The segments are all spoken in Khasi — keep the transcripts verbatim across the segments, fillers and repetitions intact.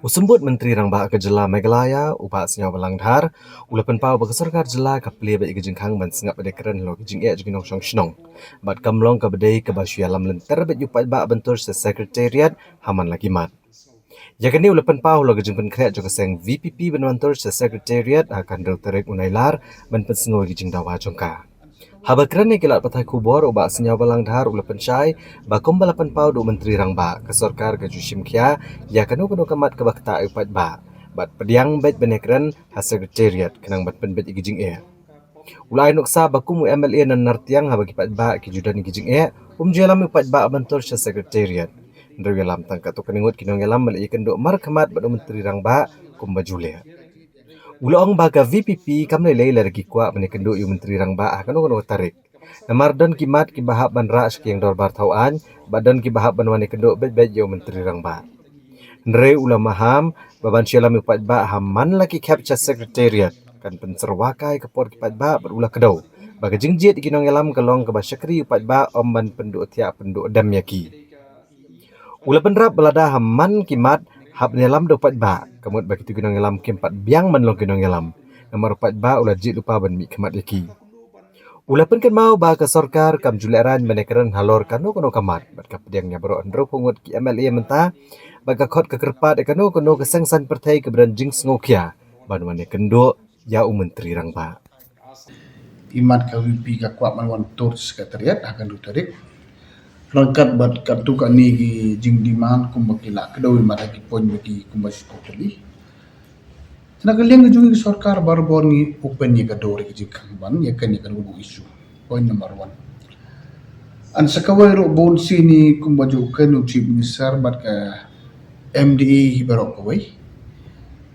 U Symbud Myntri Rangbah ka jylla Meghalaya, u Bah Sniawbhalang Dhar, u la pynpaw ba ka sorkar jylla ka plie beit ïa ka jingkhang ban sngap ïa ka kren halor ka jingeh jong ki nongshong shnong. Bad kam long kaba dei kaba shu ïalam lynter beit ïa u paidbah ban tur sha Secretariat ha man la ki mat. Ïa kane u la pynpaw halor ka jingpynkhreh jong ka seng V P P ban wan tur sha Secretariat ha ka hynriew tarik u Nailar ban pynsngew ïa ka jingdawa jong ka. Haba kren ïa ki lad pathai khubor, u Bah Sniawbhalang Dhar u la pynshai ba kumba la pynpaw da u Myntri Rangbah, ka sorkar ka ju shim khia ïa kano kano ka mat kaba ktah ïa u paidbah, bad pdiang beit ban ïakren ha Secretariat khnang ban pynbeit ïa ka jingeh. U la ai nuksa ba kum u M L A na Nartiang, haba ki paidbah ki ju don ïa ka jingeh, um ju ïalam ïa u paidbah ban tur sha Secretariat. Hynriew ïalam tang katto katne ngut ki nongïalam ba la ïakynduh markhmat bad u Myntri Rangbah kumba ju leh. U la ong ba ka V P P kam lei lei lada ki kwah ban ïakynduh ïa u Myntri Rangbah ha kano kano ka tarik. Namar don ki mat kiba hap ban rah sha ki ïing dorbar thaw aiñ, bad don kiba hap ban wan ïakynduh beit beit ïa u Myntri Rangbah. Hynrei u la maham ba ban shu ïalam ïa u paidbah ha man la ki khep sha Secretariat kan pynsyrwa kai ka por ki paidbah, bad u la kdew ba ka jingjied ïa ki nongïalam ka long kaba shakri ïa u paidbah, ym ban pynduh thiah pynduh dem ïa ki. U la bynrap ba lada ha man ki mat hap ban ïalam da u paidbah, ka mut ba kito ki nongïalam kim pat biang ban long ki nongïalam, namar u paidbah u la jied lypa ban mihkhmat ïa ki. U la pynkynmaw ba ka sorkar kam ju lehraiñ ban ïakren halor kano kano ka mat, bad ka pdiang ïa baroh hynriewphew ngut ki M L A mynta, bad ka khot ka kyrpad ïa kano kano ka seng saiñ pyrthei kaba don jingsngewkhia ban wan ïakynduh ïa u Myntri Rangbah. Ki mat ka V P ka kwah ban wan tur Secretariat ha ka hynriew tarik. Ryngkat bad katto katne ki jingdemand kumba ki la kdew ïa mat ha ki point ba ki kumba shi totally. Te na ka liang ka jong ngi ka sorkar barabor ngi open ïa ka door ïa ka jingkhang ban ïakren ïa kano kano ka issue. Point number one. An sa kawei ruh bun sien ngi kumba ju kren u Chief Minister bad ka M D A hi baroh kawei.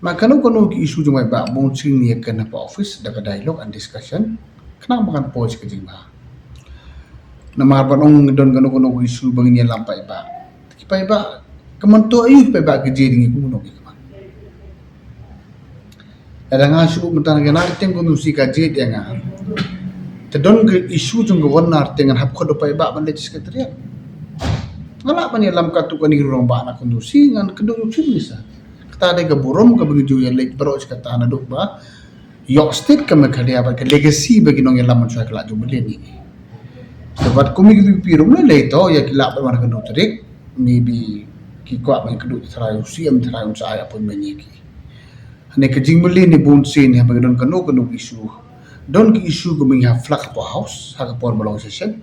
Ma kano kano ki issue jong u paidbah bun sien ngi ïakren ha ka office da ka dialogue and discussion. Khnang ba kan poi sha ka jingbha. Namar ban ong don kano kano ka issue ba ngin ïalam paidbah. Ki paidbah, ka mynta aïu ki paidbah ki jied ïa ngi, kumno ki khmat. Lada nga shu mynta nga na Nartiang constituency ka jied ïa nga. Te don ka issue jong ka West Nartiang ngan hap khot u paidbah ban leit Secretariat. Nga lah ban ïalam katto katne ki rangbah na constituency ngan kynduh ïa u Chief Minister. Kata dei ka burom kaba ngi ju ïaleit baroh shi katta naduh ba ïoh state ka Meghalaya bad ka legacy ba ki nongïalam mynshuwa ka la ju mlien ïa ngi. Te bad kum ki V P ruh lei lei to ïa ki lah ban wan ha ka hynriew tarik, maybe ki kwah ban kynduh ïa u trai u C M, trai un sa ai appointment ïa ki. Hangne ka jingmlien ne bun sien ne haba don kano kano ka issue. Don ka issue kaba ngi hap flag hapoh House ha ka por ba long session.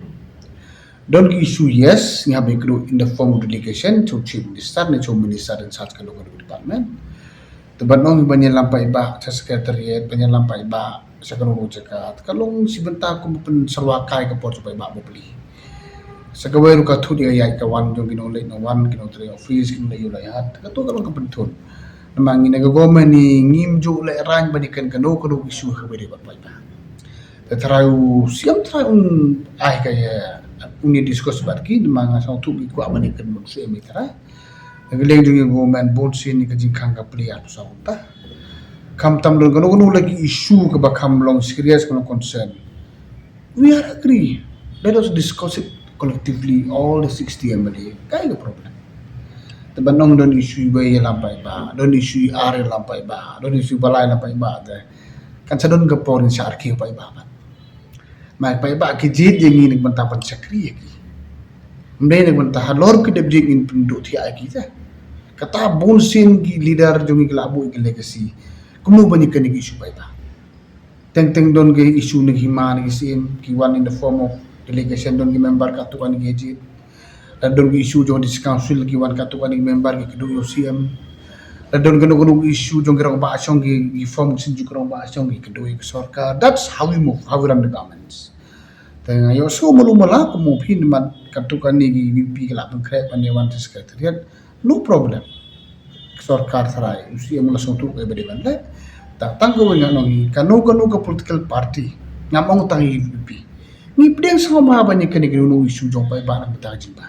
Don ka issue, yes, ngi hap ban kynduh in the form of delegation to Chief Minister ne to Minister in charge kano kano ka department. Te ban ong ban ïalam paidbah sha Secretariat, ban ïalam paidbah sha kano kano ka jaka, te ka long shi bynta kum ban pynsyrwa kai ka por jong u paidbah bapli. Sa kawei ruh ka thut ïa ka ïaid ka wan jong ki nongleit nongwan, ki nongtrei office, ki nongleit ïew leit ïaid, te kato ka long ka pynthut. Namar ngi na ka government ngi ngim ju lehraiñ ban ïakren kano kano ka issue kaba ïadei bad paidbah. Te trai u C M trai un ai ka ïa, un ïa discuss bad ki, namar nga sngewthuh ki kwah ban ïakren bad u C M ïa trai. Na ka liang jong ngi ka government bun sien ka jingkhang ka plie arphew saw kynta. Khamtam don kano kano la ki issue kaba kham long serious, kano concern. We are agree. Let us discuss it collectively, all the sixty M L A. Kaei ka problem? Te ban ong don issue iwei ïalam paidbah, don issue iar ïalam paidbah, don issue ba lai ïalam paidbah te. Kan sa don ka por ngin sa arki paidbah ban. Ma paidbah ki jied ïa ngi na ka bynta ban shakri ïa ki. Ym dei na ka bynta halor ki dep jied ngin pynduh thiah ïa ki te. Kata bun sien ki leader jong ngi ki la buh ïa ki legacy. Kumno ban ïakren ïa ki issue paidbah. Teng teng don ki issue na ki hima na ki syiem, ki wan in the form of delegation, don ki member katto katne ki jied. Lada don ki issue jong district council ki wan katto katne ki member ki kynduh ïa u C M. Lada don kano kano ki issue jong ki rangbah shong ki, ki form ki seng jong ki rangbah shong ki kynduh ïa ka sorkar. That's how we move, how we run the governments. Te nga ïohsngew malu mala kum u phi namar katto katne ki V P ki la pynkhreh ban ïa wan sha Secretariat. No problem. Sorkar trai, u C M u la sngewthuh kaei ba dei ban leh. Tang tang kawei ngan ong ïa kano kano ka political party. Ngam ong tang ïa U D P. Ngi pdiang sngewbha ban ïakren ïa kano kano issue jong paidbah na ka bynta ka jingbha.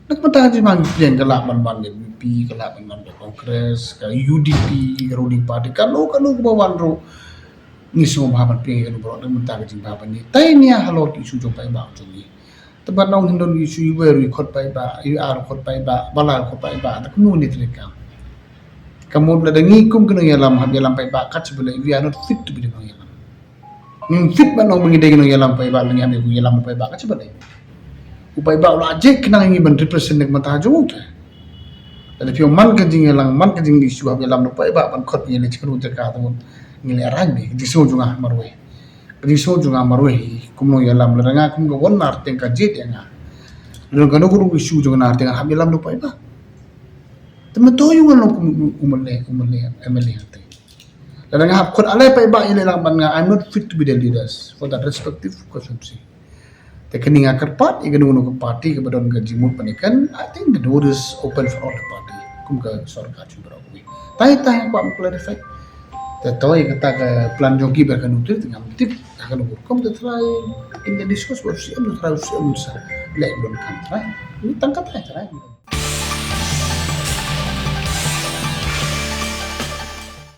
Na ka bynta ka jingbha ngi pdiang, ka lah ban wan ka U D P, ka lah ban wan ka Congress, ka U D P, ka ruling party, kano kano kaba wan ruh. Ngi sngewbha ban pdiang ïa kano baroh na ka bynta ka jingbha ban ïa tai nia halor ki issue jong paidbah jong ngi. Te ban ong hin don issue iwei ruh i khot paidbah, iar khot paidbah, ba lai khot paidbah, te kumno ne treikam. Ka mut lada ngi kum ki nongïalam hap ïalam paidbah kat shaba lei, we are not fit to be the nongïalam. Ngim fit ban long ba ngi dei ki nongïalam paidbah, lada ngi hap ïalam paidbah kat shaba lei. U paidbah u la jied khnang ïa ngi ban represent na ka bynta jong u te. Lada phi ong man ka jingïalang, man ka jing issue hap ïalam da u paidbah ban khot ïa ngi leit sha kano ka jaka, te ngi leh arrangement. Ka jingsngew jong nga marwei. Ka jingsngew jong nga marwei kum u nongïalam, lada nga kum ka Wannar te ka jied ïa nga. Lada kano kano ka issue jong nga te nga hap ïalam da u paidbah. Te mynta ïa u long kum u MLA, u MLA, MLA hangtei. Lada nga hap khot ale paidbah ïaleh lang bad nga, I'm not fit to be the leaders for that respective constituency. Te kane nga kyrpad ïa kano kano ka party kaba don ka jingmut ban ïakhun, I think the door is open for all the party. Kum ka sorkar jong baroh kawei. Tai tai nga kwah ban clarify. Te to ïa kata ka plan jong ki ba kano te ngam tip ha kano ka rukom, te try in the discourse ba u CM, te try u CM sa leh ban kam try. Ni tang kata try.